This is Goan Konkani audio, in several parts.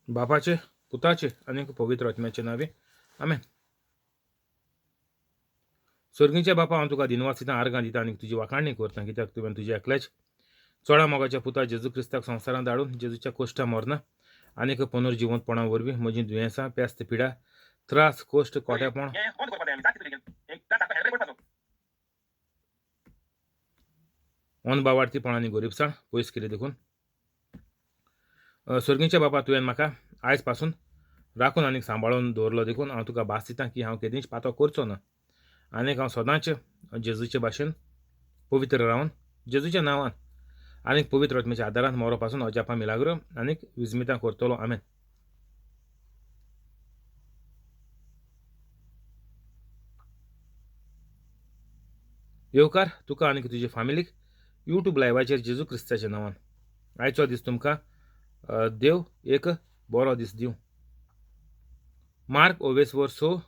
बापाचे, पुताचे आनी पवित्र आत्म्याचे नांवे, आमेन. सर्गीच्या बापा, हांव तुका दिनवास दिता, आर्गां दिता आनी तुजी वाखाणणी करता, कित्याक तुवें तुज्या एकल्याच चोडा मोगाच्या पुता जेजू क्रिस्ताक संवसारांत धाडून जेजूच्या कोश्टा मरना आनीक पुनर्जिवंतपणा वरवीं म्हजीं दुयेंसां, पेस्त, पिडा, त्रास, कोश्ट, कोट्यापण, अनबावार्थीपण आनी गोरीबसाण पयस केली देखून सर्गीच्या बापा, तुवें म्हाका आयज पासून राखून आनीक सांबाळून दवरलो देखून हांव तुका भास दिता की हांव केदींच पातो करचो ना आनीक हांव सदांच जेजूचे भाशेन पवित्र रावन जेजूच्या नांवान आनीक पवित्र आत्म्याच्या आदारान मोरो पासून अजापां, मिलाग्रो आनीक विजमितां करतलो. आमेन. येवकार तुका आनीक तुजे फामिलीक यूट्यूब लायवाचेर जेजू क्रिस्ताच्या नांवान. आयचो दीस तुमकां देव एक बरो दीस दिवं. Mark Owais verso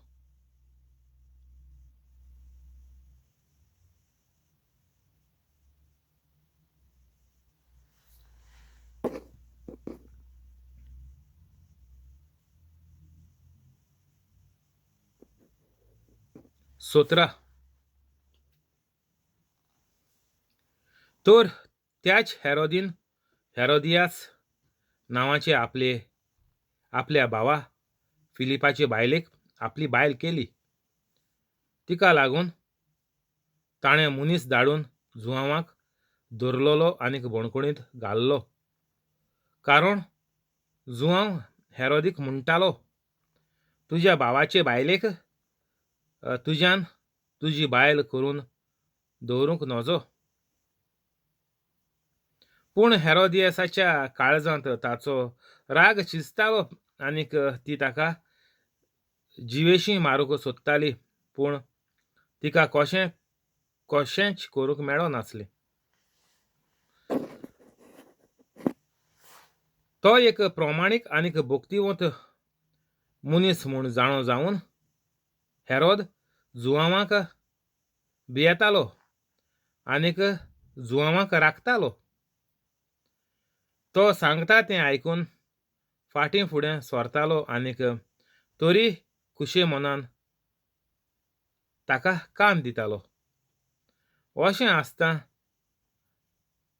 17. तर त्याच हेरोदीन हेरोदियास नांवाचे आपले आपल्या भावा फिलिपाचे बायलेक आपली बायल केली. तिका लागून ताणें मनीस धाडून जुवांवाक धरलेलो आनीक बणकोणींत घाल्लो, कारण जुवांव हेरोदीक म्हणटालो, तुज्या भावाचे बायलेक तुज्यान तुजी बायल करून दवरूंक नजो. पूण हेरोदियासाच्या काळजांत ताचो राग शिजतालो आनीक ती ताका जिवेशी मारूंक सोदताली, पूण तिका कशें कशेंच करूंक मेळनासलें. तो एक प्रमाणीक आनीक भक्तिवंत मनीस म्हूण जाणो जावन हेरोद जुवांवाक भियेतालो आनीक जुवांवाक राखतालो. तो सांगता तें आयकून फाटीं फुडें सरतालो आनीक तरी खुशे मनान ताका कान दितालो. अशें आसता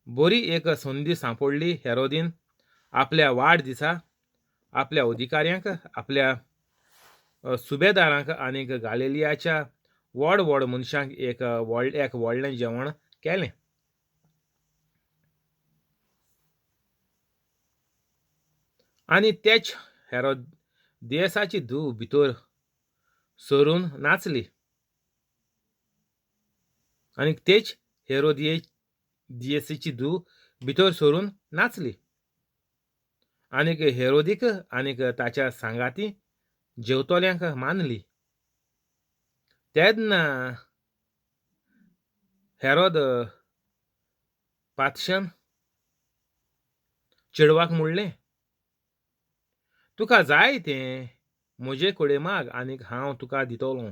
बरी एक संदी सांपडली. हेरोदीन आपल्या वाडदिसा आपल्या अधिकाऱ्यांक, आपल्या सुबेदारांक आनीक गालिलियाच्या व्हड व्हड मनशांक एक एक व्हडलें जेवण केलें. आनी तेच हेरोदियासाची धूव भितर सरून नाचली आनी तेच हेरोदियेसाची धूव भितर सरून नाचली आनीक हेरोदीक आनीक ताच्या सांगाती जेवतल्यांक मानली. तेन्ना हेरोद पातशान चेडवाक म्हणलें, तुका जाय तें म्हजे कडेन माग आनीक हांव तुका दितलो.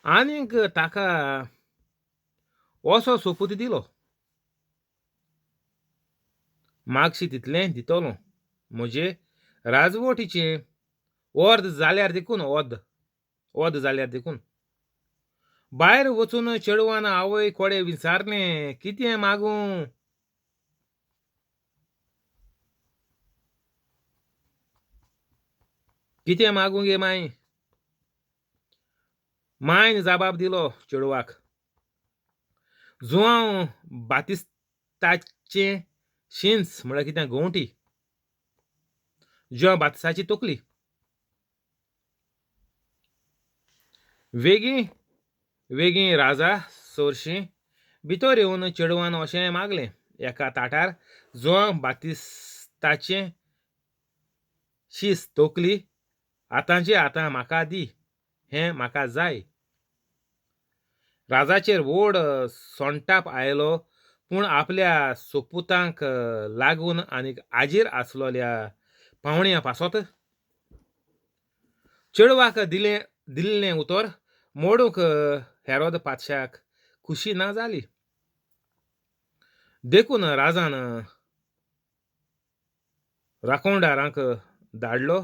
आनीक ताका असो सोपूत दिलो, मागशी तितलें दितलो, म्हजे राजवटीचें अर्द जाल्यार देखून, अर्द अर्द जाल्यार देखून. भायर वचून चेडवान आवय कोडे विचारलें, कितें मागूं? कितें मागूं गे माई? मायन जाबाब दिलो चेडवाक, जुवांव बातिस्ताचें शिंस म्हळ्यार कितें गोंवटी, जुवांव बातिस्ताची तकली. वेगीं वेगीं राजा सोरशीं भितर येवन चेडवान अशें मागलें, एका ताटार जुवांव बातिस्ताचें शीस तकली आतांचे आतां म्हाका दी, हें म्हाका जाय. राजाचेर व्हड सोंटाप आयलो, पूण आपल्या सोपुतांक लागून आनीक आजीर आसलोल्या पावण्या पासत चेडवाक दिलें दिल्लें उतर मोडूंक हेरोद पातशाक खुशी ना जाली. देखून राजान राखणदारांक धाडलो,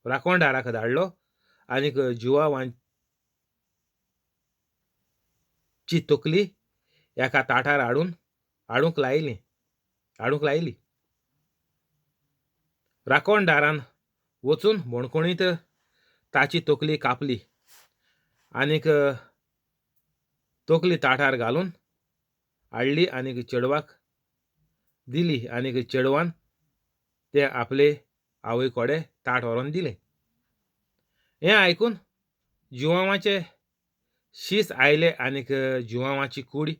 राखणदाराक धाडलो आनीक जुवांवाची तकली एका ताटार हाडून हाडूंक लायली हाडूंक लायली. राखणदारान वचून बणकोणींत ताची तकली कापली आनीक तकली ताटार घालून हाडली आनीक चेडवाक दिली आनीक चेडवान तें आपले आवय कडेन ताट व्हरोन दिलें. हें आयकून जुवांवाचे शीस आयले आनीक जुवांवाची कूड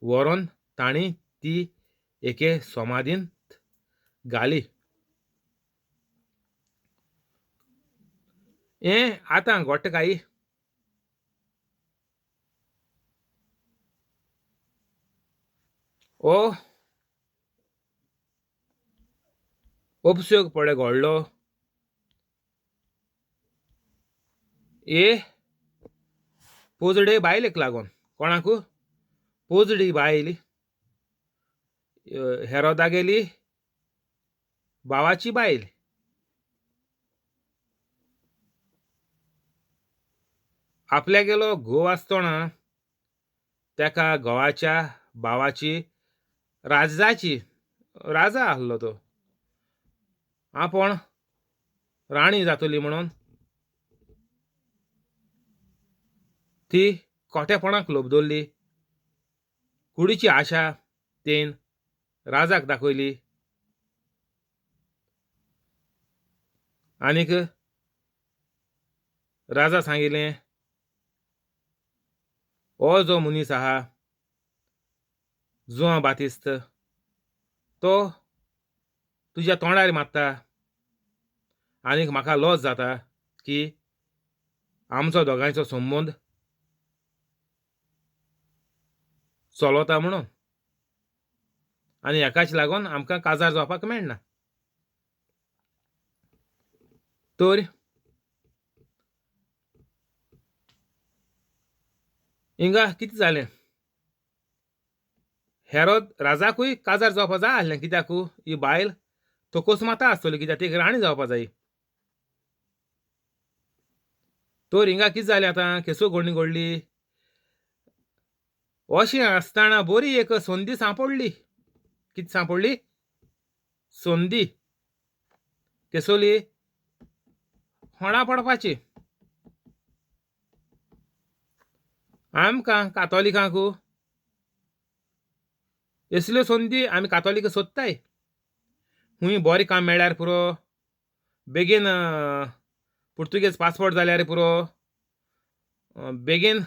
व्हरोन तांणी ती एके समाधींत घाली. हें आतां घडटा काय? हो उपसोग पळय घडलो हे पोजडे बायलेक लागून. कोणाकू? पोजडी बायल, हेरोदागेली भावाची बायल. आपल्यागेलो घोव आसतना तेका घोवाच्या भावाची राजाची राजा आसलो तो, आपूण राणी जातली म्हणून ती खोटेपणाक लोबदवरली. कुडीची आशा तेन राजाक दाखयली आनीक राजा सांगिलें, हो जो मनीस आहा जुआंव बातिस्त तो तुज्या तोंडार मारता आनीक म्हाका लॉस जाता की आमचो दोगांयचो संबंद चलता म्हणून, आनी हेकाच लागून आमकां काजार जावपाक मेळना. तर हिंगा कितें जालें, हेरोद राजाकूय काजार जावपा जाय आसलें, कित्याकू ही बायल तकोस माता आसतली, कित्याक ती राणी जावपा जाय. तर हिंगा कितें जालें आतां, केसो घडणी घडली. अशें आसतना बरी एक संदी सांपडली. कितें सांपडली? संदी. केसोली होणा पडपाची. आमकां कातोलिकांकू असल्यो संदी आमी कातोलीक सोदताय. खूंय बरें काम मेळ्ळ्यार पुरो, बेगीन पुर्तुगेज पासपोर्ट जाल्यार पुरो, बेगीन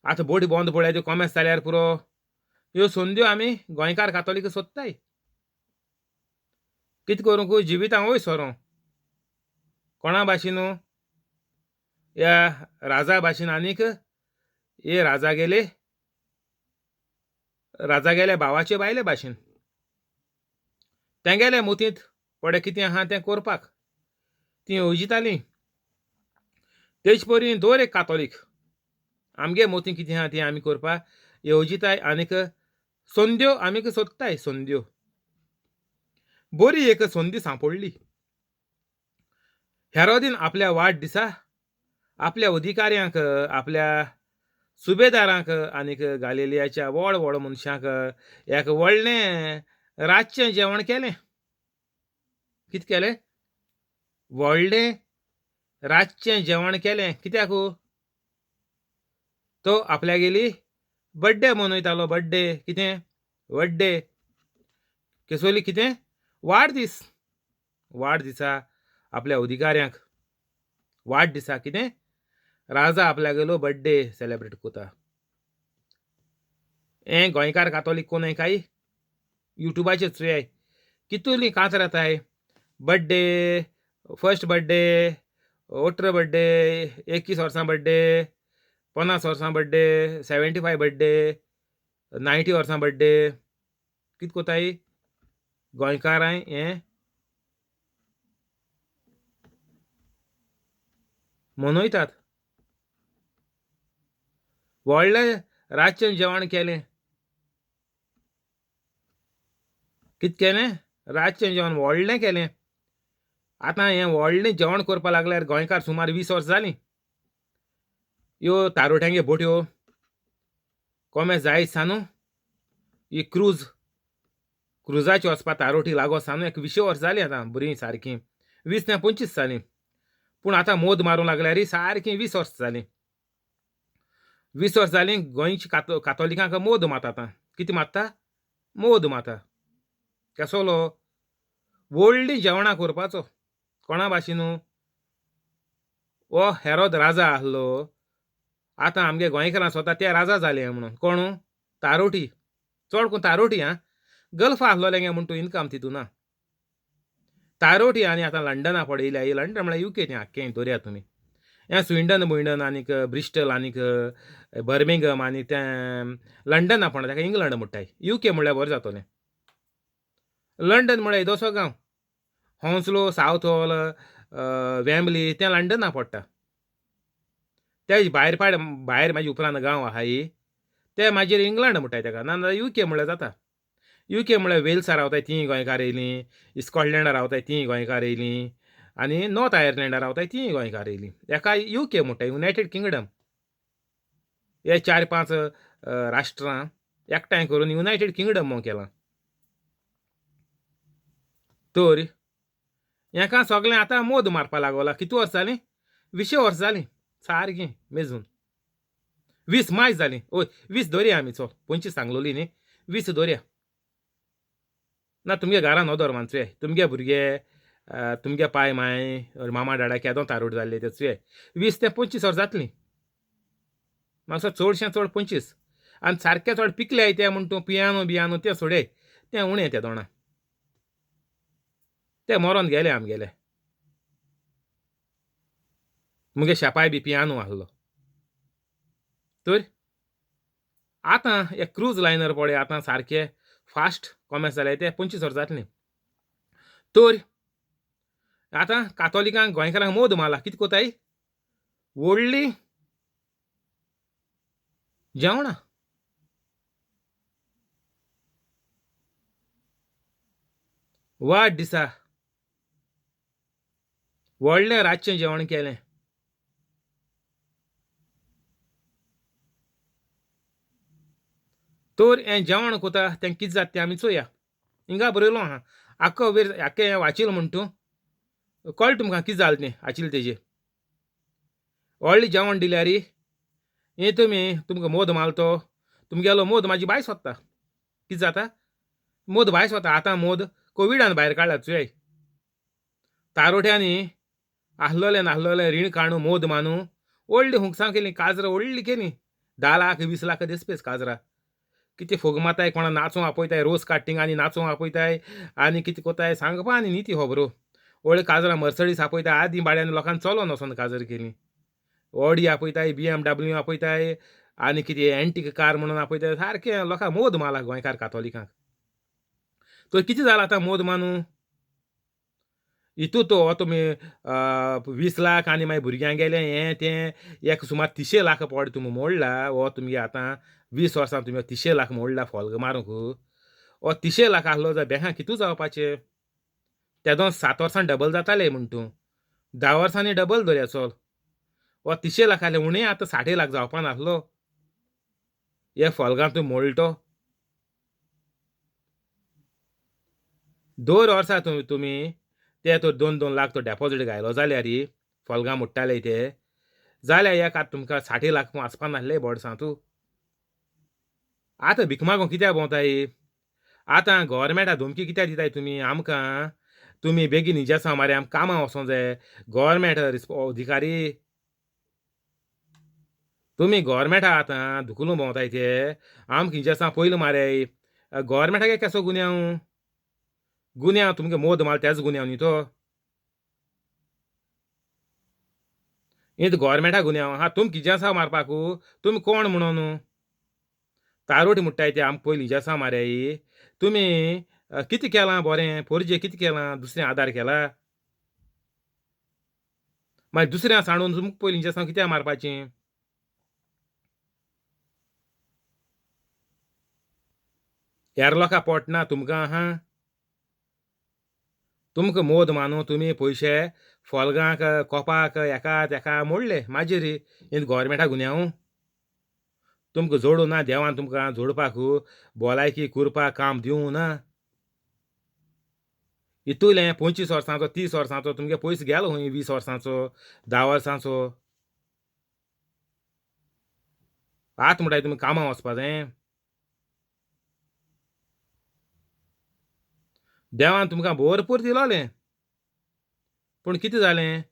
आतां बोटी बंद पडल्या त्यो कॉमेस जाल्यार पुरो, ह्यो संद्यो आमी गोंयकार कातोलीक सोदताय. कितें करूंक जिवितां वयर सरों कोणा भाशेन, ह्या राजा भाशेन आनीक हे राजा गेले राजा गेले भावाचे बायले भाशेन. तेंगेले मोतींत पडे कितें आहा तें करपाक तीं येवजितालीं. तेच परी दर एक कातोलीक आमगे मोती कितें आहा तें आमी करपाक येवजिताय आनीक संद्यो आमी सोदताय. संद्यो बरी एक संदी सांपडली. हेरोदीन आपल्या वाड दिसा आपल्या अधिकाऱ्यांक, आपल्या सुबेदारांक आनीक गालिलियाच्या व्हड व्हड मनशांक एक व्हडलें रातचें जेवण केलें. कितें केलें? व्हडलें रातचें जेवण केलें. कित्याक? तो आपल्यागेली बड्डे मनयतालो. बड्डे कितें? बड्डे केसोली कितें? वाडदीस. वाडदिसा आपल्या अधिकाऱ्यांक वाडदिसा कितें राजा आपल्यागेलो बड्डे सेलेब्रेट करता. हें गोंयकार कातोलीक कोण काय युट्यूबाचेर चोयाय कितली कांतर येताय. बड्डे, फर्स्ट बड्डे, 18 बड्डे, 21 वर्सां बड्डे, 50 वर्सां बड्डे, 75 बड्डे, 90 वर्सां बड्डे. कितें कोताय गोंयकारांय हें मनयतात. व्हडलें रातचें जेवण केलें. कितें केलें? रातचें जेवण व्हडलें केलें. आतां हें व्हडलें जेवण करपाक लागल्यार गोंयकार सुमार 20 वर्सां जालीं. ह्यो तारोट्यांगे बोट्यो कोमेस जायत सानू ही क्रूज क्रुजाची वचपा तारोटी लागो सानू एक 20 वर्सां जालीं आतां बरीं सारकीं 20 ना 25 जालीं. पूण आतां मोद मारूंक लागल्यार सारकीं 20 वर्सां जालीं. 20 वर्सां जालीं गोंयची कातोलिकांक मोद मारता आतां. कितें मारता? मोद मारता. केसोलो व्हडलीं जेवणां करपाचो. कोणा भाशेन? हो हेरोद राजा आहलो. आतां आमगे गोंयकारां स्वता ते राजा जाले म्हणून. कोण? तारोटी. चड कोण तारोटी आं. गल्फा आहलोले गे म्हूण तूं इनकम तितू ना. तारोटी आनी आतां लंडना पडयल्या. लंडन म्हळ्यार युके तें आख्खें दवरया तुमी. हें स्विंडन बुइंडन आनीक ब्रिस्टल आनीक बर्मिंगम आनी तें लंडना पडना ताका इंग्लंड म्हणटाय. युके म्हणल्यार बरें जातलें. लंडन म्हळ्यार येदोसो गांव. हॉन्सलो, सावथ हॉल, वेम्बली तें लंडना पडटा. ते भायर पाड भायर मागीर उपरांत गांव आहाय ते मागीर इंग्लंड म्हणटाय ताका. ना जाल्यार युके म्हणल्यार जाता. युके म्हळ्यार वेल्सा रावताय तीं गोंयकार येयलीं, स्कॉटलंडा रावताय तीं गोंयकार येयलीं आनी नॉर्थ आयर्लंडा रावताय तीं गोंयकार येयलीं. हेका युके म्हणटाय, युनायटेड किंगडम. हे 4-5 राष्ट्रां एकठांय करून युनायटेड किंगडम म्हूण केलां. तर हेका सगळें आतां मोद मारपा लागला. कितू वर्सां जालीं? 20 वर्सां जालीं सारकीं मेजून. 20 मायज जालीं. ओय 20 दवरया आमी. चल 25 सांगलोली न्ही, 20 दवरया. ना तुमगे घरान नदर मानचुये. तुमगे भुरगे तुमगे पाय माय मामा डाडा केदो तारूट जाल्ले ते चुये. 20 ते 25 वर्सां जातलीं. म्हाका चडशें चड 25. आनी सारकें चड पिकले ते म्हूण तूं पियानो बियानो तें सोडय, तें उणें ते दोणां ते मरोन गेले आमगेले. मुगे शेपाय बी पियानो आहलो. तर आतां एक क्रूज लायनर पळय आतां सारकें फास्ट कोमेस जाल्यार ते 25 वर्सां जातलीं. तर आतां कातोलिकांक गोंयकारांक मोद मारला. कितें कोताय? व्हडलीं जेवणां. वाड दिसा व्हडलें रातचें जेवण केलें. तर हें जेवण कोता तें कितें जाता तें आमी चोया. हिंगा बरयलो आहा आख्खो वेर आख्खें हें वाचिल म्हूण तूं कळटा तुमकां कितें जालें तें आचिल तेजेर. व्हडलें जेवण दिल्यार हें तुमी तुमकां मोद मारलो तुमगेलो मोद म्हाजी भायर सोदता. कितें जाता? मोद भायर सोदता. आतां मोद कोविडान भायर काडला चोय. तारोट्यांनी आहलोलें नाहलोलें रीण काडून मोद मानू व्हडलीं हुंगसां केलीं, काजरां व्हडलीं केलीं. 10 लाख 20 लाख दिसपेस काजरां. कितें फोग माताय, कोणा नाचूंक आपयताय, रोस काडटींग आनी नाचूंक आपयताय आनी कितें कोताय सांगपा आनी न्ही ती खबरो. व्हडली काजरां मर्सडीस आपयताय. आदीं भाड्यान लोकांक चलोन वचोन काजर केली. ऑडी आपयताय, BMW आपयताय आनी कितें एंटीक कार म्हणून आपयताय. सारकें लोकांक मोद मारला गोंयकार कातोलिकांक. तर कितें जालां आतां मोद मानू? हितू तो तुमी 20 लाख आनी मागीर भुरग्यांक गेलें हें तें एक सुमार 30 लाख पड तुमी मोडला. हो तुमगे आतां 20 वर्सां तुमी 30 लाख मोडला फोल्ग मारूंक. हो 30 लाख आहलो जाल्यार बँकां कितू जावपाचें? तेदो 7 वर्सां डबल जाताले म्हूण तूं 10 वर्सांनी डबल दवरया चल. हो 30 लाख आहले उणें आतां 60 लाख जावपा नासलो. हे फोल्गां तूं मोडलो. दर वर्सा तुमी ते तर 2-2 लाख तो डेपोजीट घायलो जाल्यार फोल्गां मोडटाले ते जाल्यार एक आतां तुमकां 60 लाख आसपा नासले बोडसां तूं. आतां भीक मागूंक कित्याक भोंवताय? आतां गोवोरमेंटा धमकी कित्याक दिताय तुमी आमकां? तुमी बेगीन इंजेसांव मारे आमकां कामां वचोंक जाय. गोवोरमेंट अधिकारी तुमी गोवोरमेंटा आतां धुकलून भोंवताय ते आमकां इंजेसांव पयलीं मारे. गोवोरमेंटाक केसो गुन्यांव? गुन्यांव तुमगे मोद माल तेच गुन्यांव न्ही तो. हें गोवोरमेंटा गुन्यांव आहा. तुमकां इंजेसांव मारपाकू तुमी कोण म्हणून तारोटी म्हणटाय ते आमकां पयलीं इंजेसांव मारयाय. तुमी कितें केलां बरें? पोरजे कितें केलां? दुसरें आदार केला? मागीर दुसऱ्या सांडून तुमकां पयलीं इंजेसांव कित्याक मारपाचें? हेर लोकां पोट ना तुमकां आहा. तुमकां मोद मानून तुमी पयशे फोल्गांक कोपाक हेका तेका मोडले मागीर इन गोवोरमेंटा गुन्यांव. तुमकां जोडूं ना देवान तुमकां जोडपाक, भलायकी करपाक काम दिवं ना. इतुलें 25 वर्सांचो 30 वर्सांचो तुमगे पयस गेलो खंय, 20 वर्सांचो 10 वर्सांचो. आतां म्हणटाय तुमी कामां वचपा जाय. देवान तुमकां भरपूर दिलोलें, पूण कितें जालें,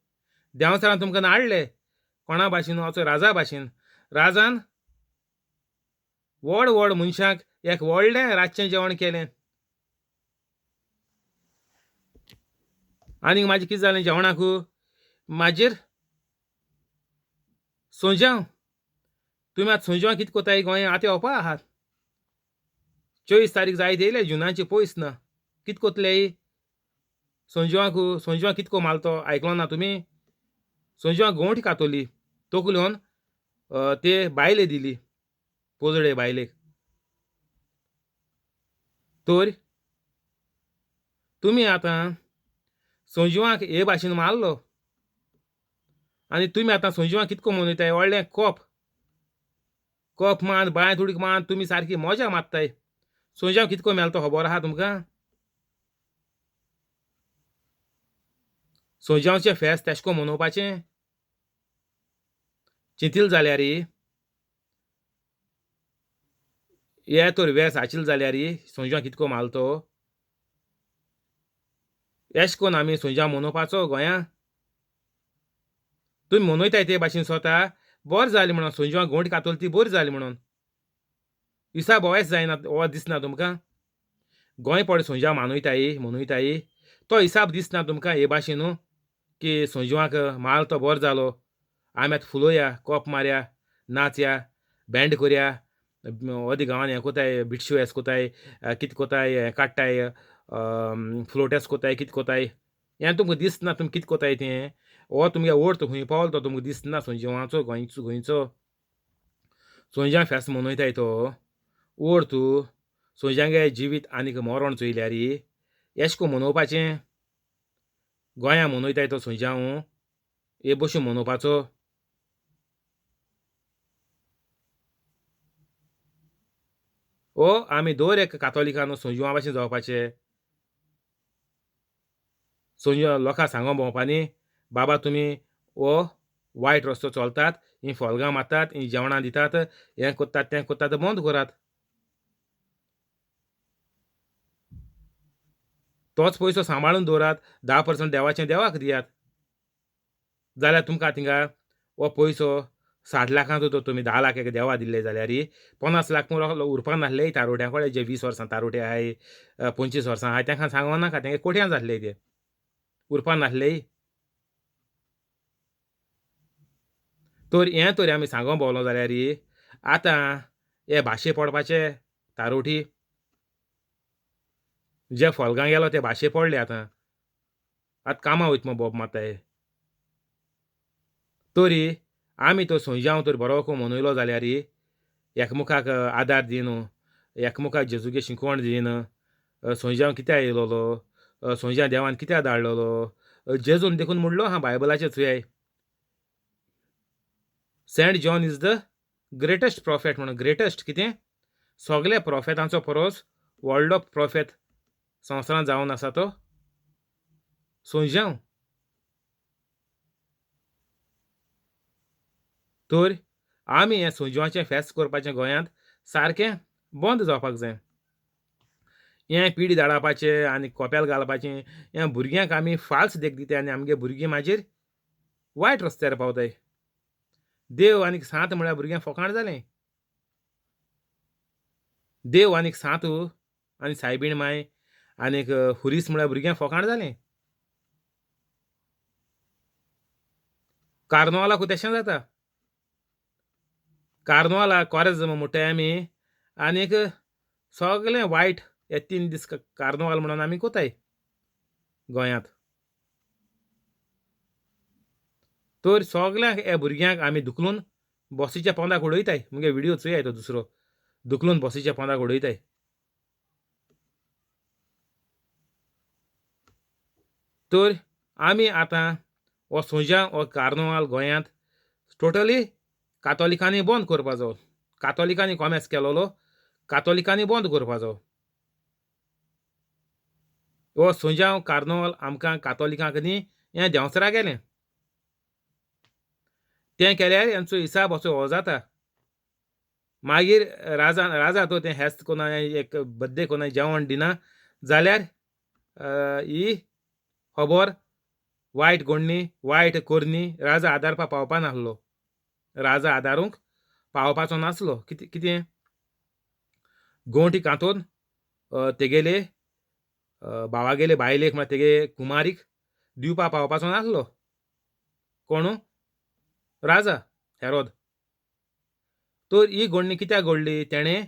देंवचारान तुमकां नाडले कोणा भाशेन, असो राजा भाशेन. राजान व्हड व्हड मनशांक एक व्हडलें रातचें जेवण केलें आनीक मागीर कितें जालें जेवणाक, मागीर सोंज्यांव. तुमी आतां सोंज्यांव कितें कोताय गोंया आतां येवपा आहात. 24 तारीख जायत येयले जुनाची, पयस ना. कितें कोतले सोंज्यांक? सोंज्यांक कितको माल तो आयकलो ना तुमी? सोंज्यांक गोंठ कातोली तकल्योन ते बायले दिली, पोजडे बायलेक. तर तुमी आतां सोंज्यांक हे भाशेन मारलो आनी तुमी आतां सोंज्यांक कितको मनयताय, व्हडलें कोप कोप मान बांय उडकी मान तुमी सारकी मजा मारताय. सोंज्यांक कितको मेलो तो खबर आहा तुमकां? सोंज्यांचें फेस्त तेशको मनोवपाचें चिंतील जाल्यार हे तर वेस आशिल्ले जाल्यार सोंज्यांक कितको माल तो. एश कोन आमी सोंज्यां मनोवपाचो गोंया? तुमी मनयताय ते भाशेन स्वता बरें जालें म्हणून, सोंज्यांक गोंट कातोली ती बरी जाली म्हणून. हिसाब होयच जायना, हो दिसना तुमकां? गोंय पड सोंज्यां मानयताय मनयताय तो हिसाब दिसना तुमकां हे भाशेन की सोंज्यांक माल तो बरो जालो, आमी आतां फुलोया, कोप मारया, नाचया, बँड करया, अदी गांवांनी हें कोताय, बिटश्यो एस कोताय, कितें कोताय, हें काडटाय, फ्लोट एस कोताय, कितें कोताय. हें तुमकां दिसना तुमी कितें कोताय तें? हो तुमगे ओर्थ खंय पावलो तो तुमकां दिसना? सोंज्यांचो गोंयचो गोंयचो सोंज्यां फेस्त मनयताय तो ओर्थ सोंज्यांगे जिवीत आनीक मरण चोयल्यार एश कोन मनोवपाचें? गोंया मनयताय तो सोंज्यांव हे भशेन मनोवपाचो? ओ आमी दर एक कातोलिकान सोंज्यांवा भाशेन जावपाचे. सोंज्या लोकांक सांगो भोंवपानी, बाबा तुमी हो वायट रस्तो चलतात, हीं फोल्गां मारतात, हीं जेवणां दितात, हें कोत्तात तें कोत्तात, बंद करात. तोच पयसो सांबाळून दवरात, 10% देवाचें देवाक दियात, जाल्यार तुमकां थिंगा हो पयसो 60 लाखांचो तो तुमी 10 लाख एक देवा दिल्ले जाल्यार 50 लाख उरपा नासले तारोट्यां कडेन. जे 20 वर्सां तारोटे आहाय, 25 वर्सां आहाय, तांकां सांगो नाका, तेंगे कोट्यां जातले ते, उरपा नासले. तर हें तर आमी सांगो भोंवलो जाल्यार आतां हे भाशे पडपाचे तारोटी जे फोल्गां गेलो ते भाशे पडले. आतां आतां कामां वयता मग बोब मारताय. तरी आमी तो सोंज्यांव तर बरो को मनयलो जाल्यार एकमुखाक आदार दिवन, एकमुखाक जेजूगे शिकवण दिवन, सोंज्यांव कित्याक येयलोलो, सोंज्यांव देवान कित्याक धाडलेलो, जेजून देखून म्हणलो आहा बायबलाचेर चोयाय, Saint John is the greatest prophet म्हणून. ग्रेटस्ट कितें? सगल्या प्रोफेतांचो परस व्हडलो प्रोफेत संवसारांत जावन आसा तो सोंज्यांव. तर आमी हें सोंज्यांचें फेस्त करपाचें गोंयांत सारकें बंद जावपाक जाय. हें पिडी धाडावपाचें आनी कोपेल घालपाचें हें भुरग्यांक आमी फाल्स देख दिताय आनी आमगे भुरगीं मागीर वायट रस्त्यार पावताय. देव आनीक सांत म्हळ्यार भुरग्यांक फोकाण जालें. देव आनीक सांत आनी सायबीण माय आनीक खुरीस म्हळ्यार भुरग्यांक फोकाण जालें. कार्नवालाकूय तशें जाता. कार्नवालाक कोरेज्म म्हणटाय आमी आनीक सगलें वायट हे 3 दीस कार्नवाल म्हणून आमी कोताय गोंयांत. तर सगल्यांक ह्या भुरग्यांक आमी धुकलून बसीच्या पोंदाक उडयताय. मुगे व्हिडियो चोयाय तो दुसरो, धुकलून बसीच्या पोंदाक उडयताय. तर आमी आतां हो सोंज्या हो कार्नवाल गोंयांत टोटली कातोलिकांनी बंद करपाचो. कातोलिकांनी कॉमेस केलोलो कातोलिकांनी बंद करपाचो. हो सोंज्यांव कार्नवाल आमकां कातोलिकांक न्ही हें देंवचारा गेलें. तें केल्यार हेंचो हिसाब असो हो जाता. मागीर राजा राजा तो तें हेस्त कोना एक बड्डे कोना जेवण दिना जाल्यार ही खबर वायट गोडणी वायट करणी राजा आदारपा पावपा नासलो. राजा आदारूंक पावपाचो नासलो. कितें कितें गोंटी कांतोन तेगेले भावागेले बायलेक म्हळ्यार तेगे कुमारीक दिवपा पावपाचो नासलो. कोणू? राजा हेरोद. तर ही गोडणी कित्याक घडली? तेणें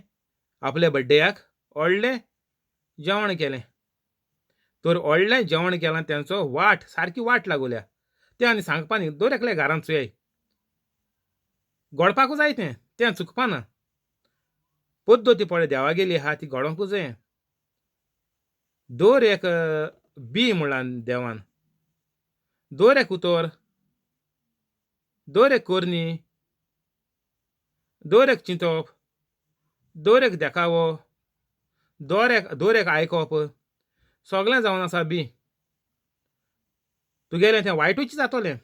आपल्या बड्डेयाक व्हडलें जेवण केलें. तर व्हडलें जेवण केलां तेंचो वाट सारकी वाट लागोल्या. तें आनी सांगपा न्ही, दर एकल्या घरांत चोयाय घडपाकूच जाय तें, तें चुकपा ना. पद्दती पळय देवागेली आहा ती घडोवंकूच जाय. दर एक बी म्हणलां देवान, दर एक उतर, दर एक करणी, दर एक चिंतप, दर एक देखावो, दर एक आयकप, सगळें जावन आसा बी. तुगेलें तें वायटूच जातलें.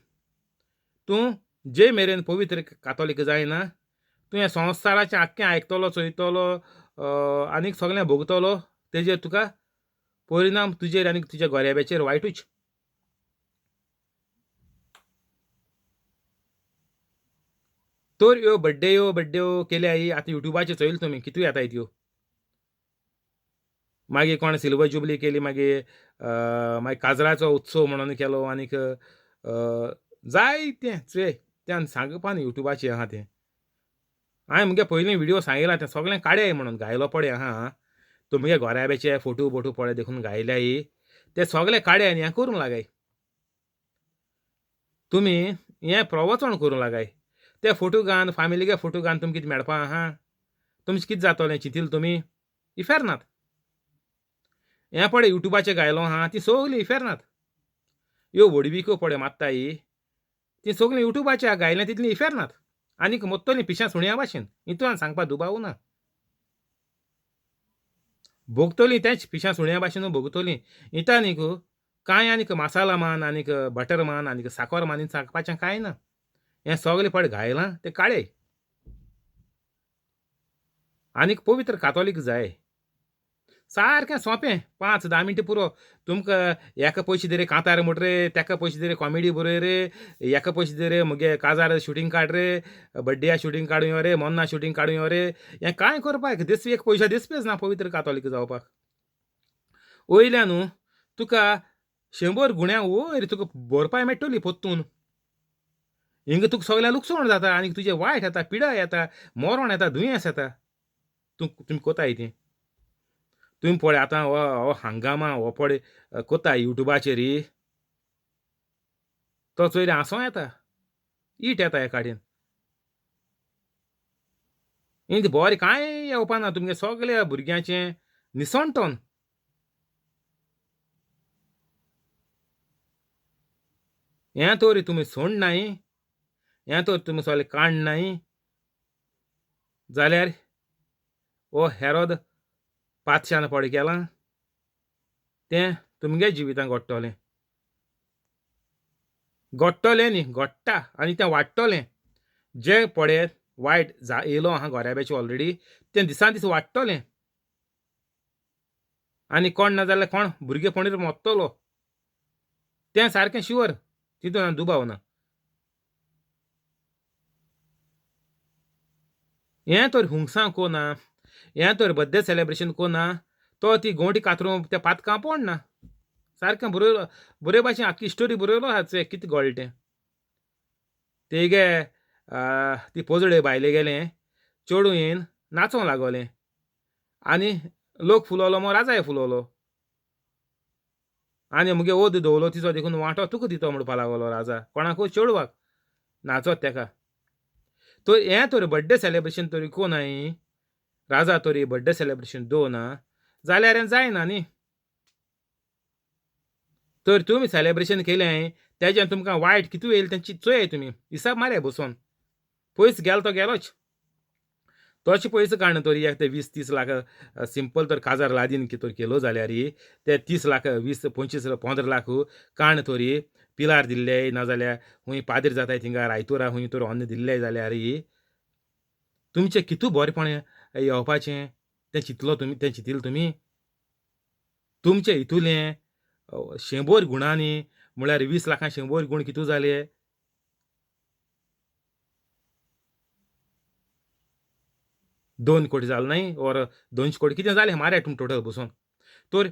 तूं जे मेरेन पवित्र कातोलीक जायना तूं हें संवसाराचें आख्खें आयकतलो चोयतलो आनीक सगळें भोगतलो. तेजेर तुका परिणाम तुजेर आनी तुज्या गोरेब्याचेर वायटूच. तर ह्यो बड्डेयो बड्डेयो केल्या ही आतां युट्यूबाचेर चोयले तुमी कितू येताय त्यो. मागीर कोणें सिल्वर जुबली केली, मागीर मागीर काजराचो उत्सव म्हणून केलो आनीक जायतें चोय तें सांगपा न्ही युट्यूबाचेर आहा तें. हांवें मुगे पयलीं व्हिडियो सांगिलां तें सगळें काडयाय म्हणून गायलो पळय आहा तुमगे घोराब्याचे फोटो बोटो पळय देखून गायल्याय ते सगळे काडयाय आनी हें करूंक लागाय. तुमी हें प्रवचन करूंक लागाय. ते फोटो घान फामिलीगे फोटो घान तुमकां कितें मेळपा आहा? तुमचें कितें जातलें चिंतील तुमी? इफेर्नात. हें पळय युट्यूबाचेर गायलो आहा ती सगळीं इफेर्नात. ह्यो व्हडविक्यो पळय मात्ताय ती सगळीं युट्यूबाचेर गायल्या तितलीं इफेर्नात. आनीक मोत्तलीं पिश्या सुण्या भाशेन हितून सांगपा दुबाव ना. भोगतलीं तेंच पिश्या सुण्या भाशेन भोगतलीं. हिता न्ही कांय आनीक मसाला मान आनीक बटर मान आनीक साकर मान सांगपाचें कांय ना. हें सगळें पळय घायलां तें काडय. आनीक पवित्र कातोलीक जाय. सारकें सोंपें 5-10 मिनटां पुरो. तुमकां हेका पयशे दी रे कांतार म्हूट रे, तेका पयशे दी रे कॉमेडी बरय रे, हेका पयशे दी रे मुगे काजार शुटींग काड रे, बड्डेया शुटींग काडूं यो रे, मोन्ना शुटींग काडूं यो रे. हें कांय करपाक दिसपी एक पयशे दिसपीच ना पवित्र कातोलीक जावपाक. वयल्यान न्हू तुका 100 गुण्या वयर तुका भरपाय मेळटली पोत्तून. हिंगा तुका सगळ्या लुकसाण जाता आनी तुजें वायट येता, पिडा येता, मरण येता, दुयेंस येता. तूं तुमी कोताय तें. तुमी पळय आतां हो हो हंगामा हो पळय कोताय युट्यूबाचेर तो चोयले हांसो येता, it येता एकाडेन. इंत बरें कांय येवपा ना तुमगे सगल्या भुरग्यांचें निसणटन. हें तर तुमी सोडनाय, हें तर तुमी सगळें काडनाय जाल्यार हो हेरोद पातशान पळय केलां तें तुमगे जिवितांत घडटलें. घडटलें न्ही, घडटा आनी तें वाडटलें. जें पळय वायट येयलो आहा गोऱ्याब्याचें ऑलरेडी तें दिसान दीस वाडटलें. आनी कोण ना जाल्यार कोण भुरगेपणीर मोत्तलो तें सारकें शुवर, तितून दुबाव ना. हें तर हुंगसां कोना, हें तर बड्डे सेलेब्रेशन कोना, तो ती गोंटी कातरूंक त्या पातकां पडना. सारकें बरयलो बरे भाशेन आख्खी स्टोरी बरयलो आहा चोय कितें घडलें तें. तेगे ती पोजडे बायले गेलें चेडूं येवन नाचोंक लागोलें आनी लोक फुलोलो मो राजाय फुलोलो आनी मुगे ओद दवरलो तिचो देखून वांटो तुका दितो म्हणपा लागलो राजा कोणाकूय चेडवाक नाचत तेका. तर हें तर बड्डे सेलेब्रेशन तरी कोनाय राजा तरी बड्डे सेलेब्रेशन दवरना जाल्यार हें जायना न्ही. तर तुमी सेलेब्रेशन केलें तेज्यान तुमकां वायट कितू येयलें तें चोयाय तुमी हिसाब मारया बसोन. पयस गेलो तो गेलोच, तशें पयस काडना तरी एक ते 20-30 लाख सिंपल तर काजार लादीन कितें केलो जाल्यार ते 30 लाख 20 25 15 लाख काण तरी पिलार दिल्ले नाजाल्यार खूंय पाद्री जाताय थिंगा रायतुरा खूंय तर अन्न दिल्ले जाल्यार तुमचें कितू बरेपण येवपाचें तें चिंतलो तुमी, तें चिंतिल्लें तुमी? तुमचे हितूलें 100 गुणांनी म्हळ्यार 20 लाखां 100 गूण कितू जाले? 2 कोटी जाले न्हय ओर 200 कोटी कितें जालें मारया तुमी टोटल बसून. तर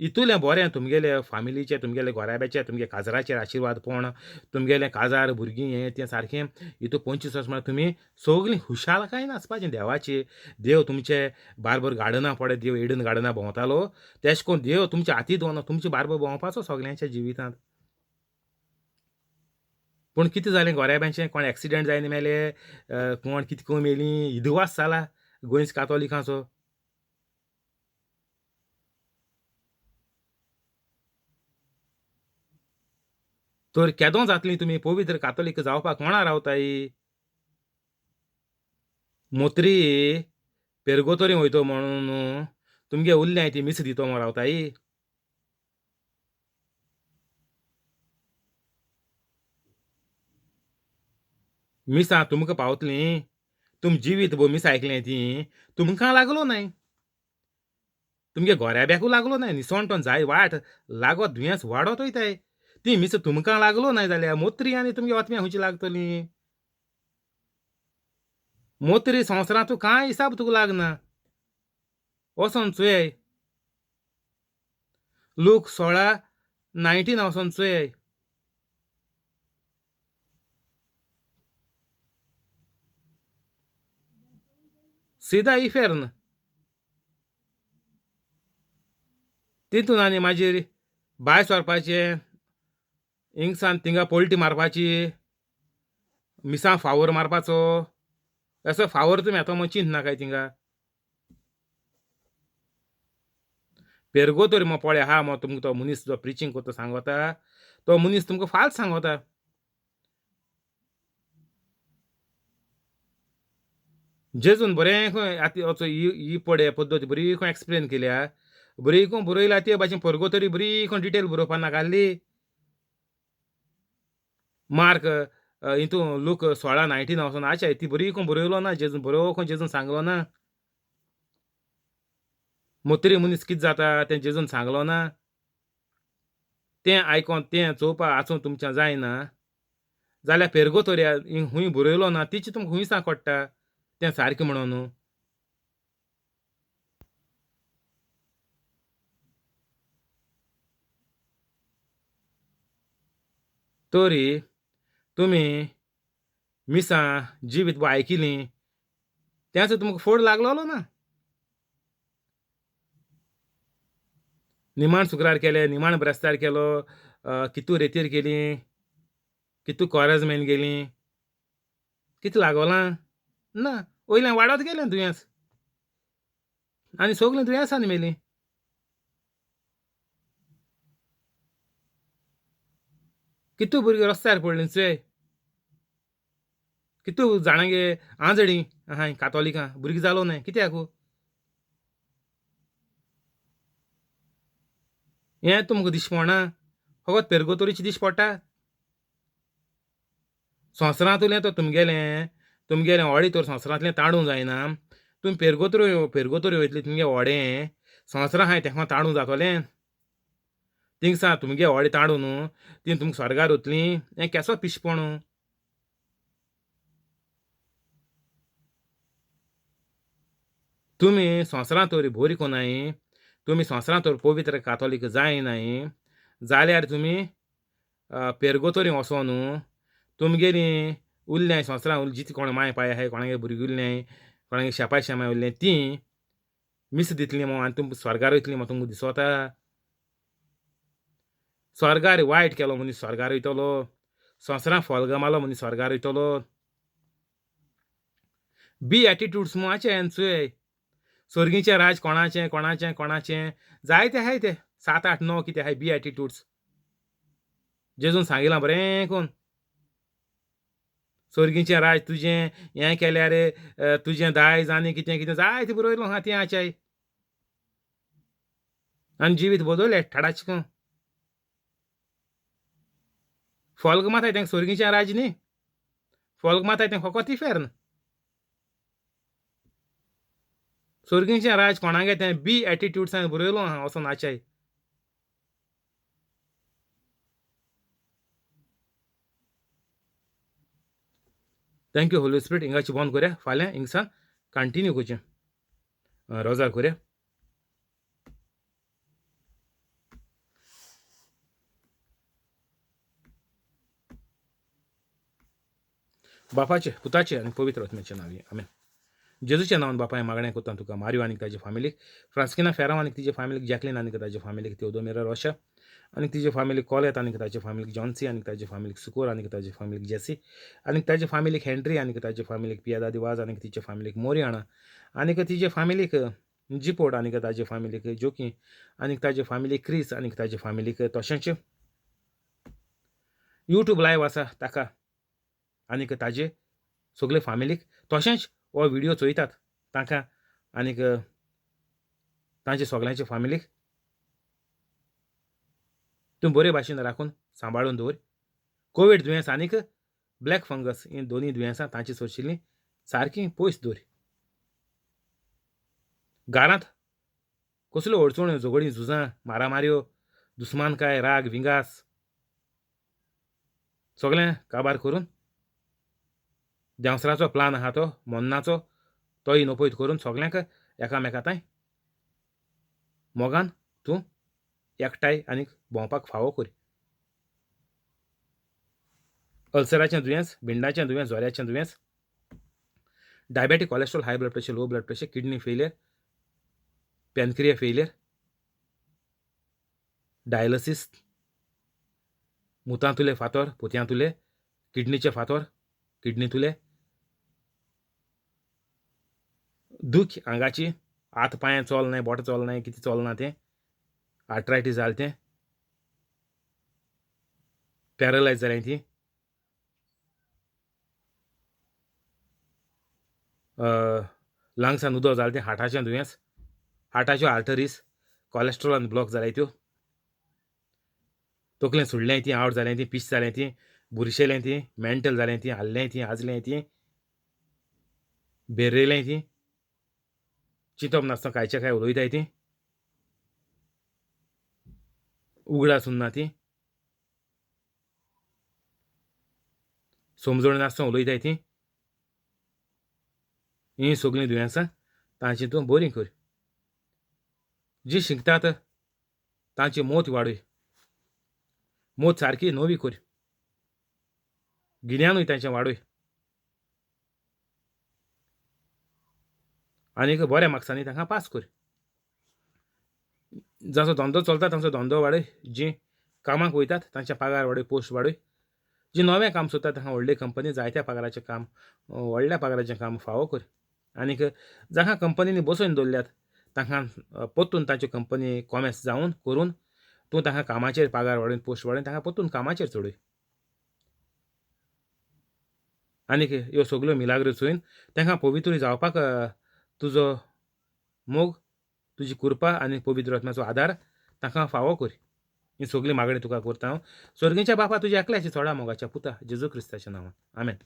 इतुलें बरें तुमगेले फामिलीचें, तुमगेले घराब्याचें, तुमगे काजराचेर आशिर्वाद पोण, तुमगेलें काजार भुरगीं हें तें सारकें हितू 25 वर्सां म्हळ्यार तुमी सगलीं खुशालकायेन आसपाचें देवाचे. देव तुमचे बारबर गार्डना पळय देव एडन गार्डना भोंवतालो तेश कोन देव तुमच्या हाती दवरना तुमचे बारबर भोंवपाचो सगल्यांच्या जिवितांत. पूण कितें जालें गोऱ्याब्यांचें, कोण एक्सिडंट जायन मेले, कोण कितें करून मेलीं, इदवास जाला गोंयच कातोलिकांचो. तर केदो जातली तुमी पवित्र कातोलीक जावपाक कोणा रावताय? मोत्री पेरगोतोरी वयतो म्हणून तुमगे उरल्याय ती मिस दितो म्हूण रावताय? मिसां तुमकां पावतलीं, तुम जिवीत भो मिस आयकलें ती तुमकां लागलो न्हय, तुमगे गोऱ्याब्याकूय लागलो न्हय, निसणटोन जाय वाट लागत दुयेंस वाडत वयताय ती मिस तुमकां लागलो न्हय जाल्यार मोत्री आनी तुमगे आत्म्या खंयची लागतली? मोत्री संवसारांत कांय हिसाब तुका लागना. वचोन चोयाय लूक 16:19 वचोन चोयाय. सिदा इफेर्न तितून आनी मागीर भायर सरपाचें, हिंगसान थिंगा पोल्टी मारपाची, मिसां फावोर मारपाचो, असो फावोर तुमी येतो म्हूण चिंतनाकाय थिंगा. पेरगो तरी मग पळय आहा मग तुमकां तो मनीस जो प्रिचींग करता सांगता तो मनीस तुमकां फाल्स सांगता. जेजून बरें खंय आतां असो ही पडे पद्दत बरी खंय एक्सप्लेन केल्या, बरी खंय बरयला ते भाशेन परगो तरी बरी खंय डिटेल बरोवपा नाकासली. मार्क हितून लूक 16:19 वचोन आशा ती बरी खंय बरयलो ना जेजून, बरो खंय जेजून सांगलो ना. मोत्री मनीस कितें जाता तें जेजून सांगलो ना. तें आयकोन तें चोवपा आसूं तुमच्या जायना जाल्यार पेरगो तोरी खूंय बरयलो ना तिची तुमकां खूंय सांग कळटा तें सारकें म्हणून. तरी तुमी मिसां जिवीत आयकिलीं तेंच तुमकां फोड लागलोलो ना. निमाण शुक्रार केले, निमाण ब्रेस्तार केलो, कितू रेतीर केली, कितू कोरेजमेन गेली, कितें लागोलां ना, वयल्यान वाडत गेलें दुयेंस आनी सगलीं दुयेंसान मेलीं. कितू भुरगीं रस्त्यार पडलीं चोय, कितू जाणांगे आंजडी आहाय कातोलिकां भुरगीं जालो न्हय कित्याक? हें तुमकां दिश्टी पडना, फकत पेरगोतोरीची दिश्टी पडटा. संवसारांतलें तर तुमगेलें तुमगेलें व्हडें तर संवसारांतलें ताडूंक जायना, तुमी पेरगोतोरी पेरगोतोरी वयतली तुमगे व्हडें संवसारां आहाय तेका ताडूंक जातोलें. थिंगसा तुमगे व्हडें ताडूं न्हू ती तुमकां स्वर्गार वतलीं, हें केसो पिशपण? तुमी संवसारांत तर बोरी कोनाय, तुमी संवसारांत तर पवित्र कातोलीक जायनाय जाल्यार तुमी पेरगोतोरी वचो न्हू, तुमगेलीं उरल्याय संवसारांत जिती कोण माय पाय आहाय, कोणागे भुरगीं उरल्याय, कोणागे शेपाय शेमाय उरल्याय तीं मिस दितलीं म्हूण आनी तुमकां स्वर्गार वयतलीं म्हूण तुमकां दिसोता. स्वर्गार वायट केलो मनीस स्वर्गार वयतलो, संवसारांत फोल्गां मारलो मनीस स्वर्गार वयतलो. बी एटिट्यूड्स म्हूण चोय सर्गीचें राज कोणाचें कोणाचें कोणाचें जायते आहाय ते 7, 8, 9 कितें आहाय बी एटिट्यूड्स. जेजून सांगिलां बरें कोन्न, सोर्गीचें राज तुजें, हें केल्यार तुजें दायज आनी कितें कितें जायतें बरयलो आहा तें आचाय. आनी जिवीत बदललें ठाडाच कोन्न. फोल्ग माताय तेंका सोर्गीचें राज न्ही, फोल्ग माताय तें फोकोत इफेर्न. सोर्गीचें राज कोणागे तें बी एटिट्यूड्सान बरयलो आहा वचोन आचाय. Thank you Holi spirit. हिंगाची बंद करया, फाल्यां हिंगसान कंटिन्यू करचें. रोजार करया. बापाचे, पुताचे आनी पवित्र आत्म्याच्या नांवी, आमेन. जेजूच्या नांवान बापाय मागणें करता तुका, मारियो आनी ताजे फामिलीक, फ्रांस्किना फेरांव आनी तिजे फामिलीक, जॅकलीन आनी ताजे फामिलीक, तेवदोमिरा रोशा आनी तिजे फामिलीक, कॉलेत आनी ताजे फामिलीक, जॉन्सी आनी ताजे फामिलीक, सुकोर आनी ताजे फामिलीक, जेसी आनी ताजे फामिलीक, हेनरी आनी ताजे फामिलीक, पियादादी वाज आनी तिचे फामिलीक, मोरियाणा आनी तिजे फामिलीक, जिपोड आनी ताजे फामिलीक, जोकी आनी ताजे फामिलीक, क्रीस आनी ताजे फामिलीक, तशेंच यूट्यूब लायव आसा ताका आनीक ताजे सगळे फामिलीक, तशेंच हो व्हिडियो चोयतात तांकां आनीक तांचे सगळ्यांचे फामिलीक तूं बरे भाशेन राखून सांबाळून दवर. कोवीड दुयेंस आनीक ब्लॅक फंगस ही दोनूय दुयेंसां तांची सोशिल्लीं सारकीं पयस दवर. घरांत कसल्यो अडचण्यो, झगडीं, झुजां, मारामाऱ्यो, दुस्मानकाय, राग, विंगास सगळें काबार करून देंवसराचो प्लान आहा तो मोन्नाचो तोय नपयत करून सगल्यांक एकामेका तांय मोगान तूं एकठांय आनीक भोंवपाक फावो कर. अल्सराचें दुयेंस, भिंडाचें दुयेंस, जोऱ्याचें दुयेंस, diabetic, cholesterol, high blood pressure, low blood pressure, kidney failure, pancreas failure, dialysis, मुतांतुले फातर, पोतयांतुले, किडनीचे फातर, किडनींतुले दूख, आंगाची हात पांय चलनाय, बोटां चलनाय, कितें चलना तें, आर्थरायटीस जालें तें, पॅरलायज जालें ती, लंग्सान उदक जालें तें, हार्टाचें दुयेंस, हार्टाच्यो आर्टरीज कॉलेस्ट्रॉलान ब्लॉक जाल्याय त्यो, तकलें सोडलें ती, आवट जालें ती, पीस जालें ती, बुरशेलें ती, मेंटल जालें ती, हाल्लें ती, आजलें ती, बेरेलें ती, चिंतप नासतना कांयचे काय उलयताय ती, उगडास उरना ती, समजण नासतना उलयताय ती, हीं सगळीं दुयेंसां तांची तूं बरीं कर. जी शिकतात तांची मोत वाडय, मोत सारकी नवी कर, गिन्यानूय तांचें वाडय आनीक बऱ्या मार्क्सांनी तांकां पास कर. जांचो धंदो चलता तांचो धंदो वाडय, जीं कामाक वयतात तांचे पगार वाडय, पोस्ट वाडय, जी नवें काम सोदतात तांकां व्हडली कंपनी जायत्या पगाराचें काम, व्हडल्या पगाराचें काम फावो कर. आनीक जांकां कंपनींनी बसोवन दवरल्यात तांकां परतून तांच्यो कंपनी कॉमेस जावन करून तूं तांकां कामाचेर पगार वाडोवन, पोस्ट वाडोवन तांकां परतून कामाचेर चडय. आनीक ह्यो सगल्यो मिलाग्रो चोयन तांकां पवित्र जावपाक तुजो मोग, तुजी कृपा आनी पवित्र आत्म्याचो आदार तांकां फावो कर. ही सगळी मागणी तुका करता हांव सर्गीच्या बापा, तुज्या एकल्याच्या चोडा मोगाच्या पुता जेजू क्रिस्ताच्या नांवान, आमेन.